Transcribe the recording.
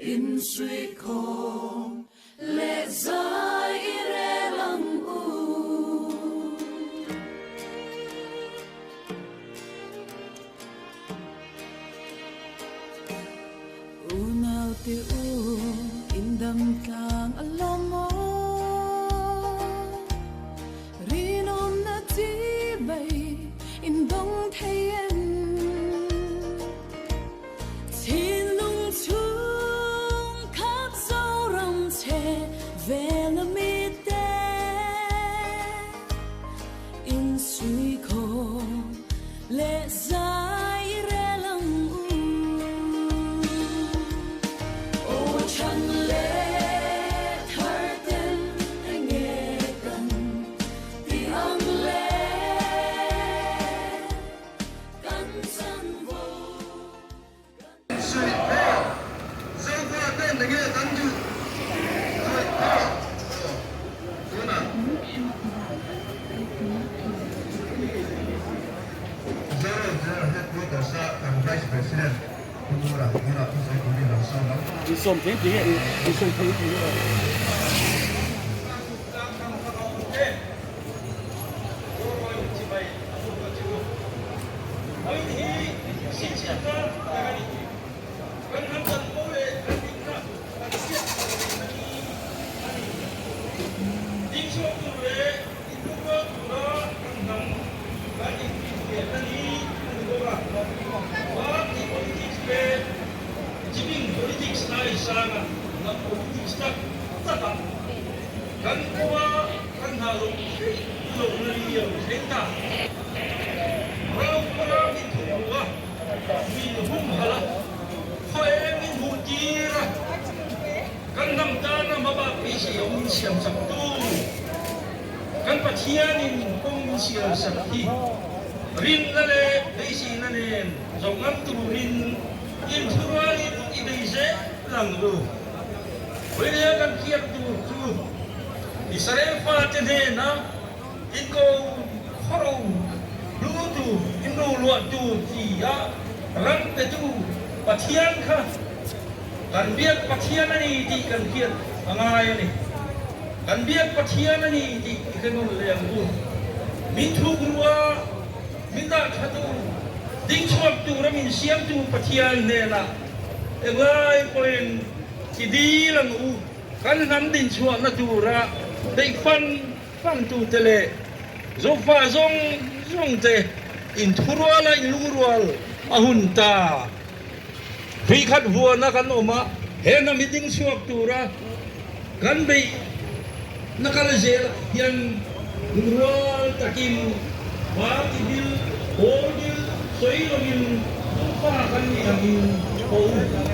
Insuihkhawm leh zai i rel ang u. Unaute u, indam tlang a lawm aw. Rinawmna chi mai indawng thei em? Thinlung chhung khap Zoram chhe vel a mite insuikhawm leh zai i rel ang u. Aw chhan leh thar ten enge kan ti ang le? Kan chanvo kan. Suih pawh Zofa ten enge kan duh suih pawh tunah. Zero General Headquarters a kan Vice President Pu Ngura tunah thusawi turin lo sawm ang. Insawm thei thei e, insawi thei thei e. Kan khua kan hna lo theih lo na ri a lo thleng ta. Ram kawra min thawk lu a, min humhalh a, khaw eng min hmuh tir a, kan hnam tana hmabak beisei awm min siam chak tu, kan Pathianin kawng min siam sak hi rinna leh beiseina nen zawh ngam turin inthurualin i bei zel ang u. Vawinia kan khiak tur chu Israel fate hnena inko khawro hlu tur, inro luah tur ti a ram petu Pathian kha kan biak Pathian a ni tih kan hriat a ngai a ni. Kan biak Pathian a ni tih i hre nawn leh ang u. Min thuk rua, min dah thatu, dingchhuak tura min siamtu Pathian hnenah Englai pawhin i dil ang u, kan hnam dinchhuahna tura beih fan fantute leh Zofa zawng zawngte inthuruala inlungrual a hun ta. Hruikhat huana kan awm a, he hnam hi dingchhuak tura kan beihna kal zelah hian lungrual takin party bil, pawl bil sawi lovin Zofa kan nih angin haw u.